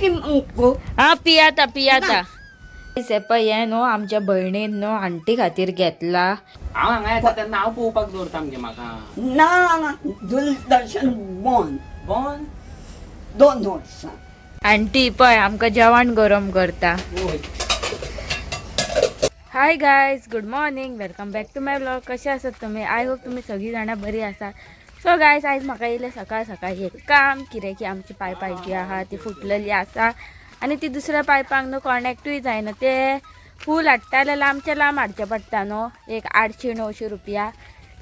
हा पियाता पियाता. पळय हें न्हू आमच्या भयणीन न्हू आंटी खातीर घेतला. हांव हांगा येता तेन्ना हांव पळोवपाक दवरता मगे म्हाका. ना, दूरदर्शन बंद. बंद. 2 वर्सां. आंटी पळय आमकां जेवण गरम करता. Hi guys, good morning, welcome back to my vlog. कशे आसात तुम्ही? I hope तुम्ही सगळी जाणां बरी आसात. सो गायज, आयज म्हाका येयलें सकाळ सकाळी एक काम कितें की आमची पायपां जी आहा ती फुटलेली आसा आनी ती दुसऱ्या पायपांक न्हू कॉनेक्टूय जायना. ते फूल हाडटा लांबचे लांब हाडचें पडटा न्हू, एक 800-900 रुपया.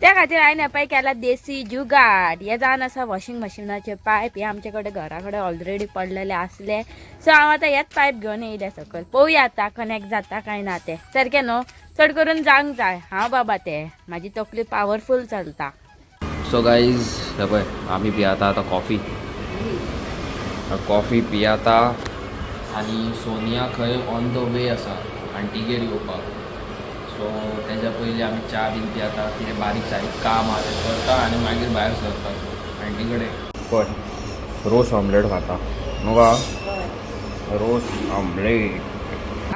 त्या खातीर हांवें पळय केला देसी जुगाड. हे जावन आसा वॉशिंग मशिनाचे पायप. हे आमचे कडेन घरा कडेन ऑलरेडी पडलेले आसले. सो हांव आतां हेच पायप घेवन येयले सकयल. पळोवया आतां कनेक्ट जाता काय ना तें. सारकें न्हू, चड करून जावंक जाय. हांव बाबा ते म्हाजी तकली पावरफूल चलता. सो गाईज, हे पळय आमी पियाता आतां कॉफी. कॉफी पियाता आनी सोनिया खंय ऑन the way आसा आंटीगेर येवपाक. सो तेज्या पयलीं आमी च्या बीन पियाता, कितें बारीक सारीक काम आहा तें करता आनी मागीर भायर सरता आंटी कडेन. पळय, रोस ऑमलेट खाता न्हू गा, रोस ऑमलेट.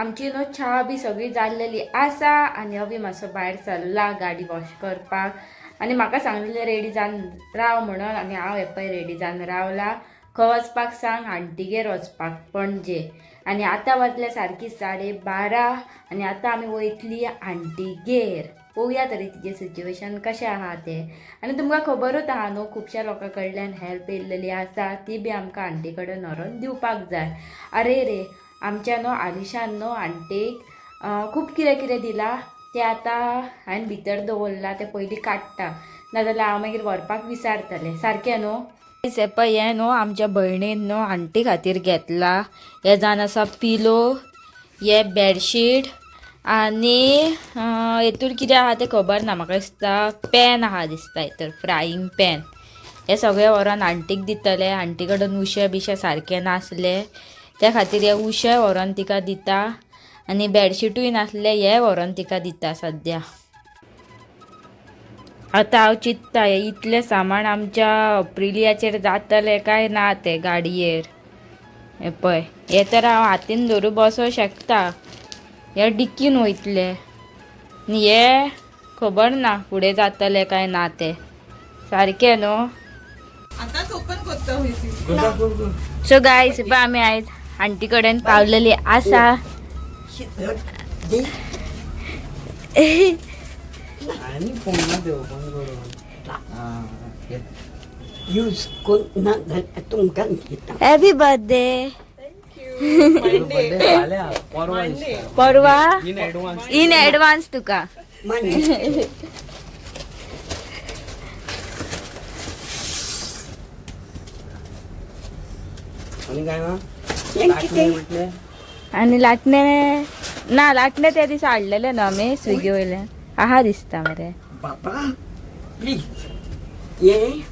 आमची न्हू च्या बी सगळी जाल्लेली आसा आनी अभी मातसो भायर सरला गाडी वॉश करपाक आनी म्हाका सांगलेलें रेडी जावन राव म्हणून आनी हांव हे पळय रेडी जावन रावला. खंय वचपाक सांग? आंटीगेर वचपाक पणजे. आनी आतां वाजले सारकी 12:30 आनी आतां आमी वयतली आंटीगेर. पळोवया तरी तिजें सिच्युएशन कशें आहा तें. आनी तुमकां खबरूच आहा न्हू, खुबश्या लोकां कडल्यान हेल्प येयल्लेली आसा, ती बी आमकां आंटी कडेन व्हरोन दिवपाक जाय. अरे रे, आमच्या न्हू आलिशान न्हू आंटीक खूब कितें कितें दिलां. तें आतां हांवें भितर दवरलां, तें पयलीं काडटा, नाजाल्यार हांव मागीर व्हरपाक विसारतलें. सारकें न्हू? हे पळय, हें न्हू आमच्या भयणीन न्हू आंटी खातीर घेतला. हे जावन आसा पिलो, हे बेडशीट आनी हेतूर कितें आहा तें खबर ना. म्हाका दिसता पॅन आहा दिसता हितर, फ्रायींग पॅन. हे सगळें व्हरोन आंटीक दितले. आंटी कडेन उशें बिशें सारकें नासलें, त्या खातीर हे उशें व्हरोन तिका दिता आनी बेडशीटूय नासलें, हे व्हरोन तिका दिता सद्या. आतां हांव चिंत्ता, हें इतलें सामान आमच्या अप्रिलियाचेर जातलें काय ना तें गाडयेर. हें पळय, हें तर हांव हातीन धरून बसोंक शकता, हे डिक्कीन वयतलें आनी हे खबर ना फुडें जातलें काय ना तें. सारकें न्हू? आतांच ओपन करता हय. सो गायज, पळय आमी आयज आंटी कडेन पावलेली आसा. दी. आनी फोन ना ते ओपन करून. यूज करून ना जाल्यार तुमकां दिता. Happy birthday. Birthday फाल्यां, परवा दिसता. परवा. In advance. In advance तुका. मान्य. आनी काय ना? हें कितें? म्हटलें. आनी लाटणे ना, लाटणे त्या दिसा हाडलेले न्हू आमी स्विगी वयल्यान, आहा दिसता मरे. बाबा प्लीज, हें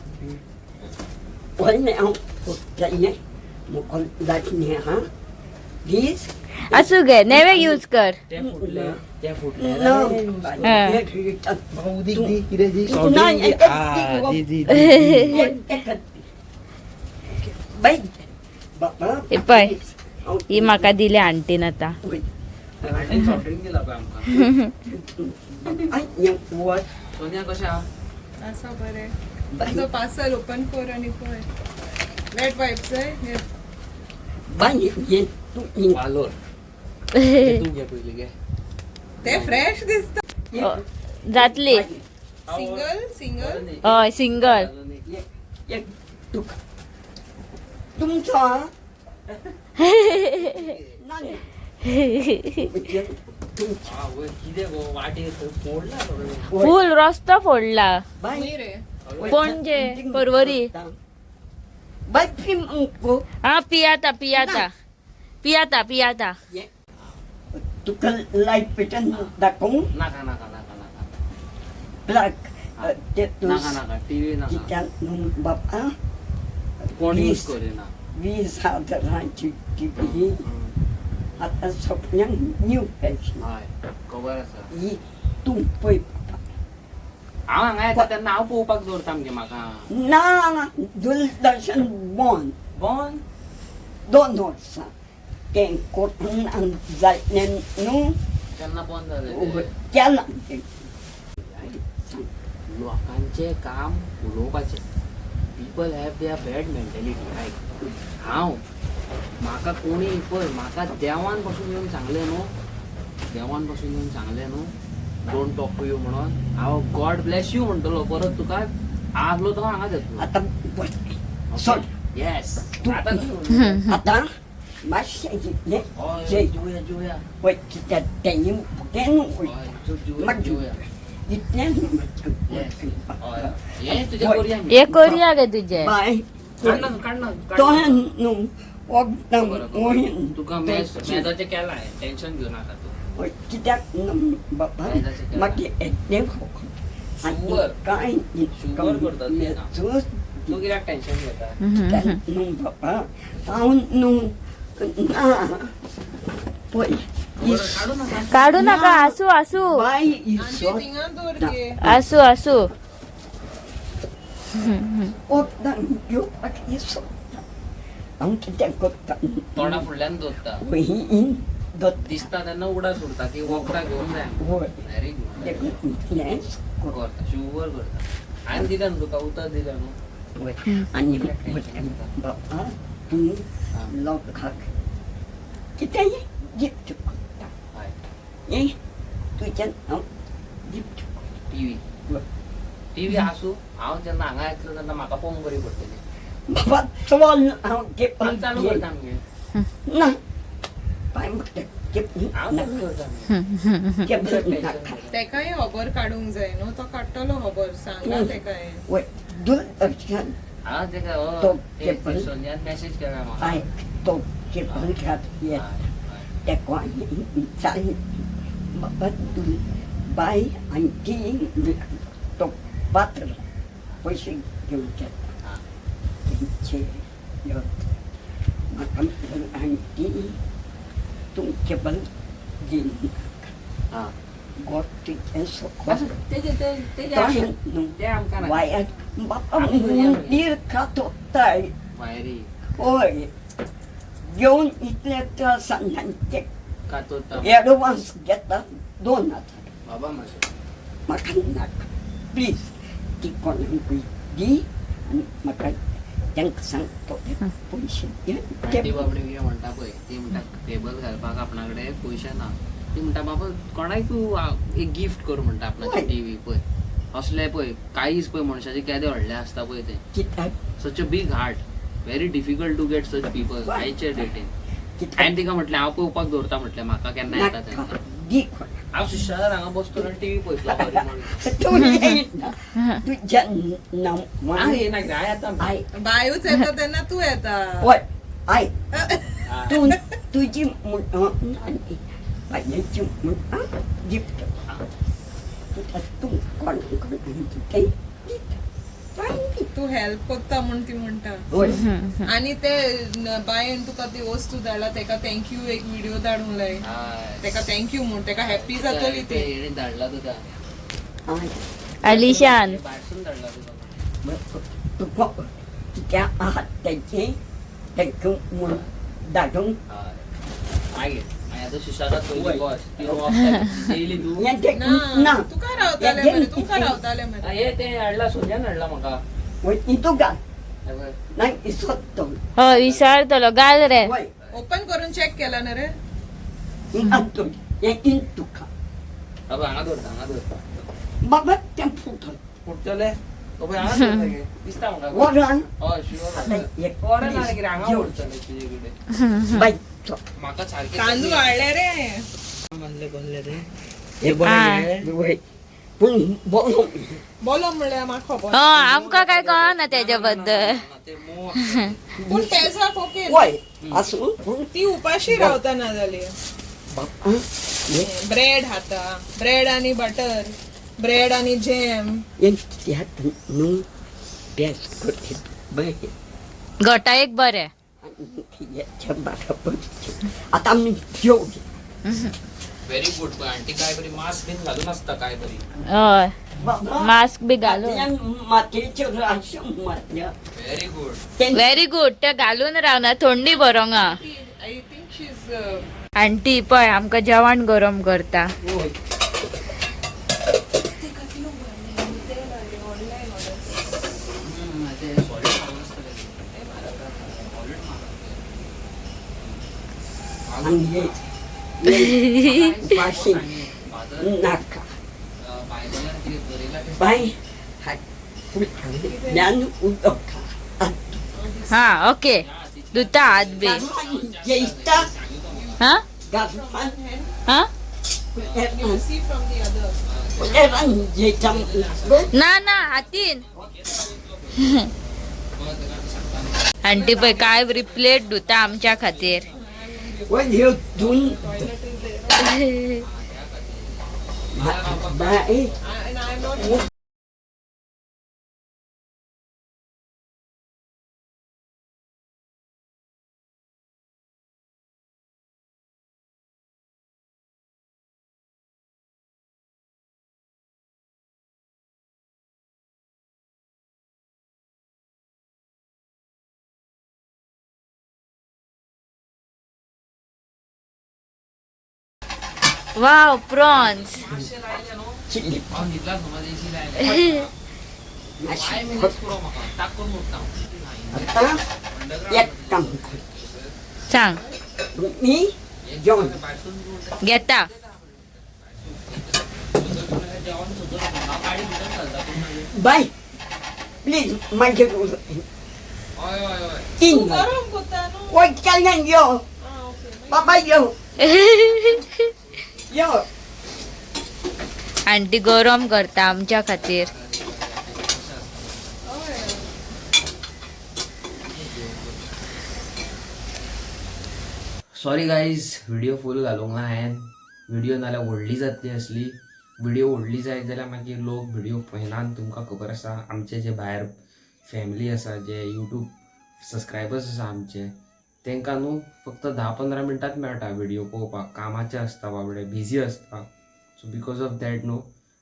व्हडलें हांव करतलें मुखार लाटणें आहा, प्लीज. आसूं गे, नेवे यूज कर. ते फुटले, ते फुटले. ना. हा. हें रिटर्न. म्हाका उदीक दी, कितें दी. ना, दी. आ, दी दी दी. बाय बाबा. हे पळय. please. हांव ही म्हाका दिली आंटीन आतां. वय. आंटीन सॉफ्ट ड्रिंक दिला पळय आमकां. I, हें वच. सोनिया कशें आहा? आसा बरें. बाय. तुजो पार्सल ओपन कर आनी पळय. वेट वायप्स जाय हे. बाय, हें तूं हें वालोर, तूं घे पयलीं घे. ते फ्रेश दिसता. जातली. Single single. हय, सिंगल. एक तुका तुमचो हा? ना ना. म्हणजे तुमचो. आवय, कितें गो, वाटेर खंय फोडला सगळें. फूल रस्तो फोडला. बाय. न्ही रे. पणजे, परवरी. बाय फिमको. हा, पियाता पियाता पियाता पियाता. तुका लायट पेटन दाखोवं? नाका नाका नाका नाका. प्लग ते तूं नाका नाका, टीव्ही नाका. कित्याक न्हू बाबा? कोण यूज वीस करिना. 20 हजारांची टिवी आतां सगळ्यांक न्यू फॅशन. हय, खबर आसा. ही तूं पळय बाबा. हांव हांगा येता तेन्ना हांव पळोवपाक दवरता मगे म्हाका. ना, दूरदर्शन बंद. बंद. 2 वर्सां तें कोरोना जाल्लें न्हू तेन्ना बंद जालें तें. केलां तें. लोकांचें काम उलोवपाचें. People have their bad mentality. आयक, हांव म्हाका कोणी पळय, म्हाका देवान पासून येवन सांगलें न्हू, देवान पासून येवन सांगलें न्हू, don't talk to you म्हणून, हांव गॉड ब्लॅस you म्हणटलो. परत तुका आसलो तो हांगा येतलो. आतां बस सोड. येस. तूं आतां आतां मातशें इतलें हय, जेय. जेवया जेवया. वय कित्याक तेंय भुकेन हय, वयता. जेवया मागीर जेवया. इतलें Yes. हय, हें तुजें करुया आमी. हे करुया गे तुजें. बाय. काडना काडना. तो न्हू वखदां मोहीन. तुका मेजाचें केलां हांवें, टेन्शन घेवं नाका तूं. हय, कित्याक बाबा मेजाचें केलां. मागीर येतलें फकत आनी शुवर. कांय शुवर करता तें ना. मेजूच. तूं कित्याक टेन्शन घेता? कित्याक न्हू बाबा, हांव न्हू ना पळय. काडू नाका. काडू नाका. आसू आसू. बाय. आंटी इसो थिंगा दवर गे. आसू आसू. वखदां घेवपाक इसोता हांव कितें करता. तोंडा फुडल्यान दवरता. वही दत्ता. दिसता तेन्ना उडास उरता की वखदां घेवन जाय. वय. Very good. देखून इतलेंच कर. करता, शुवर करता. हांवें दिलें न्हू तुका उतर दिलें न्हू. वय आनी बाबा तूं लोकांक कितेंय गिफ्ट करता. हय. हें तुजें हांव गिफ्ट करता. टीव्ही. वय. टीव्ही आसूं, हांव जेन्ना हांगा येतलो तेन्ना म्हाका पळोवंक बरी पडटली. बाबा चल हांव केबल चालू करता आमगे. ना बाय म्हणटा केबल हांव चालू नाका. करता आमगे. केबल नाका. तेकाय खबर काडूंक जाय न्हू, तो काडटलो खबर, सांगा तेकाय. वय दूरदर्शन. हांव तेका तो हय, केबल. सोनियान मॅसेज केला म्हाका. आयक, तो केबल घात हय, येता. हय. तेका विचार बाबा तूं बाय आनी ती तो पात्र पयशे घेवन येता. आं. तेंचे यत म्हाका आनी ती तूं केबल घेयनाका. आं. गोड तुजें सको. आसूं, तेजें तें तेजें तशें आसूं. न्हू तें आमकां नाका. वायर बाबा आमी करुया. मुंदीर खातोताय. वायरी. हय, घेवन इतले त्रासान ते कातोता. एडवान्स घेता 2000. बाबा मातशें. म्हाका नाका प्लीज. ती कोणाकूय दी आनी म्हाका तांकां सांगतो ते पयशे दी. आंटी बाबडी कितें म्हणटा पळय, ती म्हणटा केबल घालपाक आपणा कडेन पयशे ना. ती म्हणटा बाबा कोणाक तूं एक गिफ्ट कर म्हणटा आपणाची हय. टीव्ही पळय. असले पळय काळीज पळय मनशाचें केदें व्हडलें आसता पळय तें. कित्याक? Such a big heart, very difficult to get such people आयच्या डेटीन. कित्याक? हांवें तिका म्हटलें हांव पळोवपाक दवरता म्हटलें म्हाका केन्ना येता नाका तेन्ना. दी कोणाक. हांव सुशेगाद हांगा बसतलो आनी टीव्ही पळयतलो बरी म्हणून. तूं येयना तुज्या नांव. हांव येयना कितें, हांव येता. आयक. बायूच येता तेन्ना तूं येता. वय आयक, तूं तुजी म्हणून आनी बायलेची म्हणून गिफ्ट कित्याक तूं कोण कोण कितें दिता काय दी. तूं हेल्प करता म्हूण ती म्हणटा. वय. आनी ते बायन तुका ती वस्तू धाडला तेका thank you एक व्हिडिओ धाडूंक लाय. हय. तेका thank you म्हूण, तेका हॅप्पी जातली ती. हेणें धाडला तुका. आयक. आलिशान. भायरसून धाडला तुका. तुका कित्याक आहा तेचें तांकां म्हूण धाडूंक. हय. मागीर मागीर आतां सुशेगाद पयलीं बस, ती वॉक येयली तूं. हें तें ना. ना. तुका रावताले मरे, तुमकां रावताले मरे. हे तें हाडला, सोनियान हाडला म्हाका. वय तूं घाल. हे पळय. ना इसोत्तो. हय, विसरतलो, घाल रे. वय. ओपन करून चॅक केला ना रे? ना तूं हें इन तुका. बाबा हांगा दवरता, हांगा दवरता. बाबा तें फुटत. फुटतले तो पळय, हांगा दवरता गे. दिसता म्हाका. वरान. हय शुअर. आतां एक वरान ना रे कितें, हांगा जेव. उरतलें तुजे कडेन. बाय चल. म्हाका सारकें तांदूळ हाडले रे. कसले कसले ते हे बरें गे. वय पूण बोलो. बोलो म्हणल्यार म्हाका खबर. हय, आमकां काय कळना तेच्या बद्दल. ते मोव आसता. पूण पेजाक ओके. वय आसूं पूण ती उपाशी रावता ना जाली. बाबा हें ब्रेड खाता, ब्रेड आनी बटर, ब्रेड आनी जॅम. हें कित्याक न्हू बेस करता बरें. घोटा एक बरें. आनी हेच्या बरोबर आतां आमी जेवया. Very good. आंटी काय बरी मास्क बीन घालून आसता काय बरी. हय, बाबा मास्क बी घालून. फाटल्यान मातयेच्यो राशो मारल्या. Very good. तें व्हेरी गुड. ते घालून रावना, थंडी बरोंगा. I think she is aunty पळय आमकां जेवण गरम करता. वय. आनी हे वाशीन नाका बाय हात फुटल्यान उदक खा. हा ओके, धुता हात बी. गारफान जेयता. हा. गारफान. हा. कुलेरान सी फ्रॉम the other. कुलेरान जेयता उदक. ना ना, हातीन. आंटी पळय काय बरी प्लेट धुता आमच्या खातीर. वय ह्यो दोन bye. And I am not wow, prawns. Chilli. हांव न्हिदला समज एसी लायल्या. मातशें पुरो म्हाका ताक करून उठता. आतां एक काम कर. सांग. तुमी जेवण घेता. बाय प्लीज मागीर उलय. हय हय हय. तीन गरम कोता न्हू. वय केन्ना यो. आं ओके. बाबा यो यो. आंटी गरम करता आमच्या खातीर. सॉरी गाईज, व्हिडिओ फूल घालूंक ना हांवें. व्हिडिओ नाल्यार व्हडली जातली आसली. व्हिडिओ व्हडली जायत जाल्यार मागीर लोक व्हिडिओ पळयनात. तुमकां खबर आसा, आमचे जे भायर फॅमिली आसा, जे यूट्यूब सबस्क्रायबर्स आसा आमचे, तांकां न्हू फक्त 10-15 मिनटांत मेळटा व्हिडिओ पळोवपाक. कामाचे आसता बाबडे, बिजी आसता. सो because of that न्हू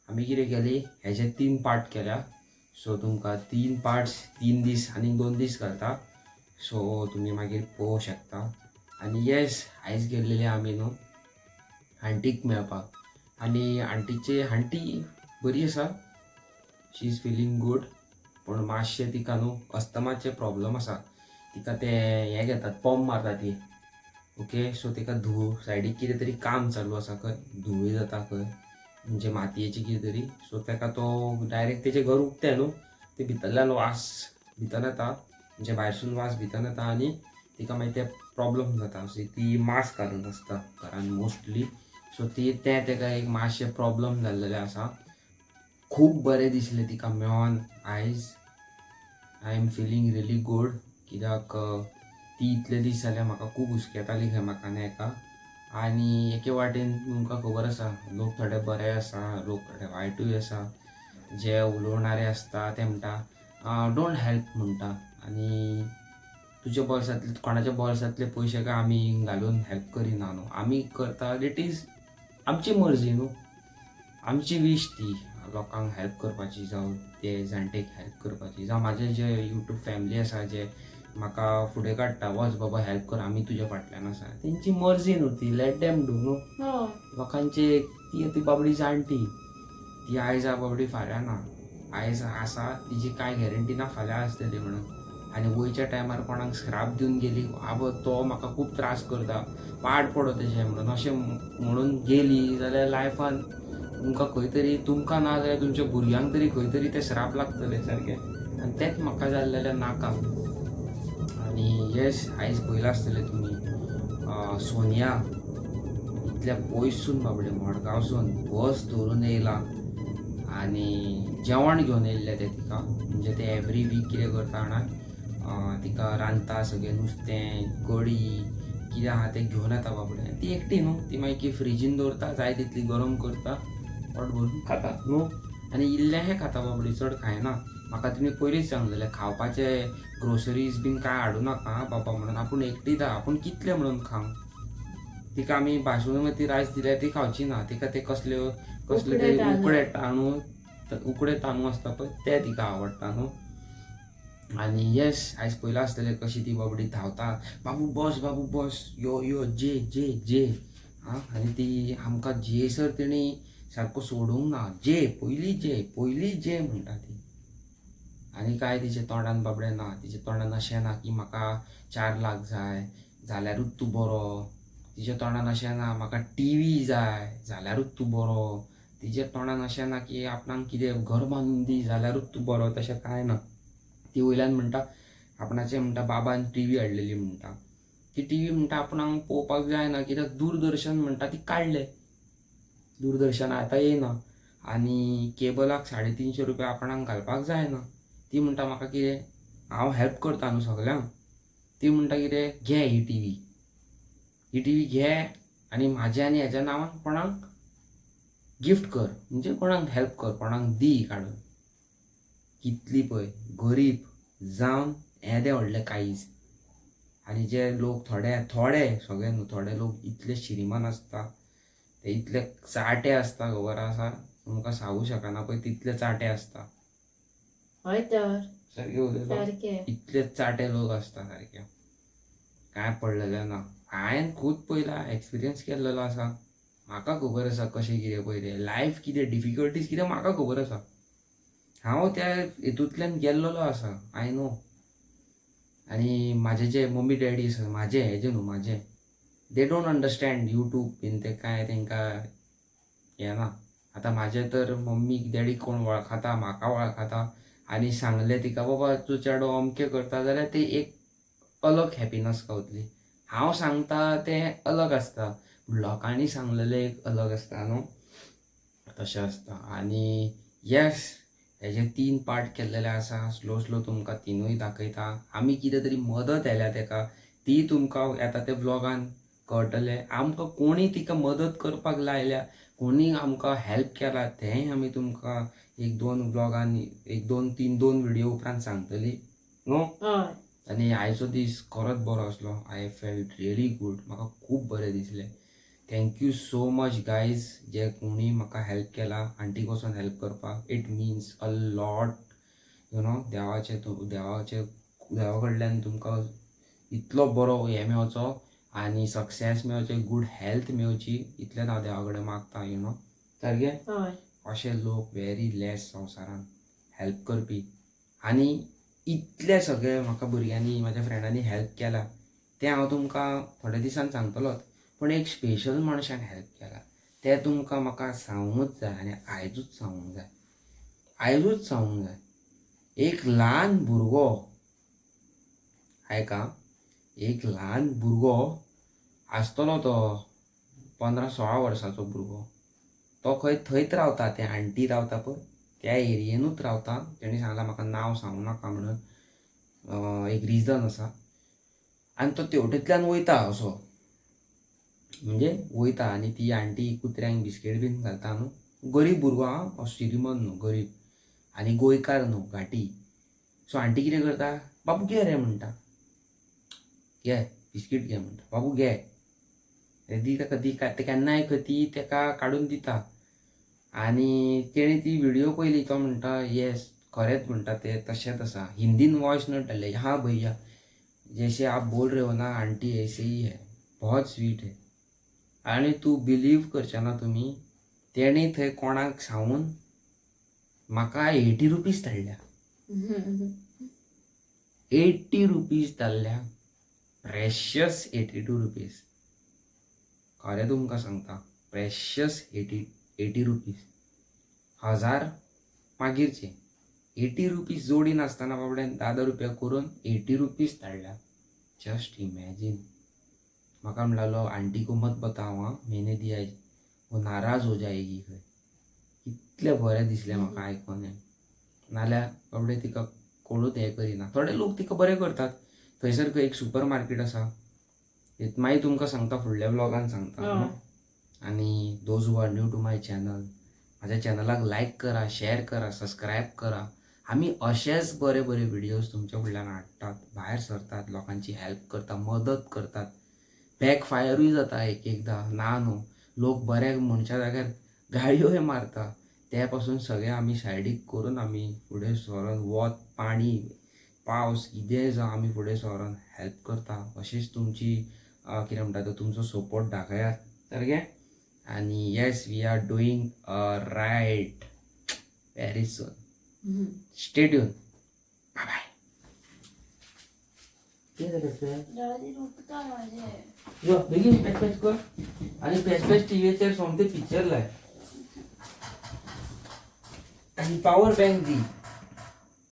आमी कितें केली, हेजे 3 पार्ट केल्या. सो तुमकां 3 पार्ट्स 3 दीस आनी 2 दीस घालता. सो तुमी मागीर पळोवंक शकता. आनी येस, आयज गेल्लेले आमी न्हू आंटीक मेळपाक. आनी आंटीचे आंटी बरी आसा, शी is feeling good. पूण मातशें तिका न्हू अस्थमाचे प्रॉब्लम आसा. तिका ते हें घेतात, पंप मारता ती. ओके, सो तिका धूळ सायडीक कितें तरी काम चालू आसा खंय, धुळी जाता खंय, म्हणजे मातयेची कितें तरी. सो ताका तो डायरेक्ट तेजें घर उक्तें न्हू, ते भितरल्यान वास भितर येता, म्हणजे भायरसून वास भितर येता आनी तिका मागीर ते प्रॉब्लम जाता. सो ती मास्क घालून आसता घरान मोस्टली. सो ती तें ताका एक मातशें प्रॉब्लम जाल्लेलें आसा. खूब बरें दिसलें तिका मेळोन आयज. I am feeling really good. कित्याक ती इतले दीस जाल्यार म्हाका खूब हुस्केताली खंय म्हाका न्ही एका. आनी एके वाटेन तुमकां खबर आसा, लोक थोडे बरे आसा, लोक थोडे वायटूय आसा. जे उलोवणारे आसता ते म्हणटा don't help म्हणटा. आनी तुज्या बोल्सांतले, कोणाच्या बोल्सांतले पयशे काय आमी घालून हेल्प करिना न्हू. आमी करता, it is आमची मर्जी न्हू, आमची वीश ती लोकांक हेल्प करपाची, जावं ते जाणटेक हेल्प करपाची, जावं म्हाजे जे यूट्यूब फॅमिली आसा जे म्हाका फुडें काडटा, वच बाबा हेल्प कर, आमी तुज्या फाटल्यान आसा, तेंची मर्जी न्हू ती, लेट देम do न्हू. लोकांची ती ती बाबडी जाणटी, ती आयज आहा बाबडी, फाल्यां ना. आयज आसा तिजी कांय गॅरंटी ना फाल्यां आसतली म्हणून. आनी वयच्या टायमार कोणाक स्क्राप दिवन गेली, आबो तो म्हाका खूब त्रास करता, पाड पडो तेजें म्हणून अशें म्हणून गेली जाल्यार लायफान तुमकां खंय तरी, तुमकां ना जाल्यार तुमच्या भुरग्यांक तरी खंय तरी ते श्राप लागतले सारके. आनी तेंच म्हाका जाल्लें नाका. आनी येस, आयज पळयलां आसतलें तुमी, सोनिया इतल्या पयसून बाबडे मडगांवसून बस धरून येयला आनी जेवण घेवन येयल्लें तें तिका. म्हणजे ते एवरी वीक कितें करता जाणा, तिका रांदता सगळें नुस्तें कडी कितें आहा तें घेवन येता बाबडे. आनी ती एकटी न्हू, ती मागीर फ्रिजीन दवरता, जाय तितली गरम करता, पोट भरून खाता न्हू. आनी इल्लेंशें खाता बाबडी, चड खायना. म्हाका तुमी पयलींच सांगलेलें खावपाचे ग्रोसरीज बीन कांय हाडूं नाका आं बाबा म्हणून. आपूण एकटीच आहा, आपूण कितलें म्हणून खावं. तिका आमी बासमती रायस दिल्यार ती खावची ना. तिका ते कसल्यो कसले उकडे ते तांदूळ. उकडे तांदूळ, उकडे तांदूळ आसता पळय ते तिका आवडटा न्हू. आनी येस, आयज पयलां आसतलें कशी ती बाबडी धांवता, बाबू बस, बाबू बस, यो यो जे जे जे. आं, आनी ती आमकां जेसर तेणी सारको सोडूंक ना, जे पयली, जे पयली, जे म्हणटा ती. आनी काय तिच्या तोंडान बाबडें ना, तिच्या तोंडान अशें ना की म्हाका 4 लाख जाय जाल्यारूच तूं बरो. तिच्या तोंडान अशें ना म्हाका टीवी जाय जाल्यारूच तूं बरो. तिच्या तोंडान अशें ना की आपणाक कितें घर बांदून दी जाल्यारूच तूं बरो. तशें कांय ना. ती वयल्यान म्हणटा आपणाचे, म्हणटा बाबान टीवी हाडलेली, म्हणटा ती टीवी म्हणटा आपणाक पळोवपाक जायना, कित्याक दूरदर्शन म्हणटा ती काडलें, दूरदर्शन आतां येयना आनी केबलाक 350 रुपया आपणाक घालपाक जायना. ती म्हणटा म्हाका कितें, हांव हेल्प करता न्हू सगल्यांक. ती म्हणटा कितें, घे ही टीवी, ही टीवी घे आनी म्हाज्या आनी हेज्या नांवान कोणाक गिफ्ट कर, म्हणजे कोणाक हेल्प कर, कोणाक दी काडून. कितली पळय गरीब जावन येदें व्हडलें काळीज. आनी जे लोक थोडे थोडे, सगळे न्हू, थोडे लोक इतले श्रीमान आसता, ते इतले चाटे आसता, खबर आसा तुमकां सांगू शकना पळय, तितले चाटे आसता. हय तर. सारकें उलयता. सारकें. इतले चाटे लोक आसता सारके, कांय पडलेलें ना. हांवें खूब पयला, एक्सपिरियन्स केल्लेलो आसा. म्हाका खबर आसा कशें कितें पळय तें लायफ कितें, डिफिकल्टीज कितें म्हाका खबर आसा. हांव त्या हितूंतल्यान गेल्लेलो आसा, I know. आनी म्हाजे जे मम्मी डॅडी आसा म्हाजे, हेजे न्हू म्हाजे, they don't understand YouTube बीन, ते कांय तांकां येना. आतां म्हाजे तर मम्मी डॅडी कोण वळखता, म्हाका वळखता आनी सांगलें तिका बाबा तूं चेडो अमकें करता जाल्यार ते एक अलग हॅपिनस गावतली. हांव सांगता तें अलग आसता, लोकांनी सांगलेलें एक अलग आसता न्हू, तशें आसता. आनी येस, हेजे तीन पार्ट केल्लेले आसा. स्लो स्लो तुमकां तिनूय दाखयता. आमी कितें तरी मदत केल्या तेका, ती तुमकां येता ते व्लॉगान कळटलें. आमकां कोणी तिका मदत करपाक लायल्या, कोणी आमकां हेल्प केला, तेंय आमी तुमकां एक दोन व्लॉगान, एक दोन तीन दोन व्हिडियो उपरांत सांगतली न्हू. हय. आनी आयचो दीस खरोच बरो आसलो. I felt really good. म्हाका खूब बरें दिसलें. Thank you so much guys, जे कोणी म्हाका हेल्प केला आंटीक वचोन हेल्प करपाक. It means a lot you know देवाचे देवाचे देवा कडल्यान तुमकां इतलो बरो हें मेवचो आनी सक्सेस मेवचें, गूड हेल्थ मेवची, इतलेंच हांव देवा कडेन मागता you know. सारकें. हय. अशे लोक वेरी लेस संवसारान हेल्प करपी. आनी इतले सगळे म्हाका भुरग्यांनी, म्हाज्या फ्रेंडांनी हेल्प केला तें हांव तुमकां थोड्या दिसान सांगतलोच, पूण एक स्पेशल मनशान हेल्प केला तें तुमकां म्हाका सांगूंकच जाय आनी आयजूच सांगूंक जाय, आयजूच सांगूंक जाय. एक ल्हान भुरगो, आयका, एक ल्हान भुरगो आसतलो तो 15-16 वर्सांचो भुरगो. तो खंय थंयच रावता, ते आण्टी रावता पळय त्या एरियेनूच रावता. तेणी सांगलां म्हाका नांव सांगू नाका म्हणून, एक रिजन आसा. आनी तो तेवटेंतल्यान वयता असो, म्हणजे वयता आनी ती आण्टी कुत्र्यांक बिस्कीट बीन घालता न्हू. गरीब भुरगो आं, श्रीमंत न्हू, गरीब आनी गोंयकार न्हू, घाटी. सो आण्टी कितें करता, बाबू घे रे म्हणटा, घे बिस्कीट घे म्हणटा, बाबू घे दी ताका, दी. केन्नाय ती ताका काडून दिता. आनी तेणी ती व्हिडियो पळयली. तो म्हणटा, येस, खरेंच म्हणटा ते तशेंच आसा. हिंदीन वॉयस नोट धाडले, हाँ भैया, जैसे आप बोल रहे हो ना, आंटी ऐसे ही है, बहुत स्वीट है. आनी तूं बिलीव करचे ना तुमी, तेणी थंय कोणाक सांगून म्हाका 80 रुपीज धाडल्या. 80 रुपीज धाडल्या, प्रेशियस 82 रुपीज. खरें तुमकां सांगता, प्रेशियस 80 रुपीज. हजार मागीरचे, 80 रुपीज जोडी नासतना बाबड्यान 10 10 रुपया करून 80 रुपीज धाडल्या. Just imagine. म्हाका म्हणलालो, आंटी को मत बताओ आं, मैंने दिया है, वो नाराज हो जाएगी खंय. इतलें बरें दिसलें म्हाका आयकोन हें. नाल्यार बाबडे तिका कोणूच हें करिना. थोडे लोक तिका बरें करतात. थंयसर खंय एक सुपर मार्केट आसा, मागीर तुमकां सांगता, फुडल्या व्लॉगान सांगता न्हू. आनी those who are new to my channel, म्हाज्या चॅनलाक लायक करा, शेअर करा, सबस्क्रायब करा. आमी अशेच बरे बरे व्हिडियोज तुमच्या फुडल्यान हाडटात, भायर सरतात, लोकांची हेल्प करता, मदत करतात. बॅक फायरूय जाता एक एकदां. ना न्हू, लोक बऱ्याक मनशा जाग्यार गाळयोय मारता. ते पासून सगळें आमी सायडीक करून आमी फुडें सरोन वत, पाणी, पावस कितेंय जावं आमी फुडें सरोन हेल्प करता. अशीच तुमची कितें म्हणटा तो तुमचो सपोर्ट दाखयात सारकें. आनी yes, we are doing a ride very soon. Stay tune. Bye bye. कितें जालें यो बेगीन पॅच पॅच कर आनी पॅच पॅच टिवीचेर सोमतें पिक्चर लाय आनी पावर बँक दी.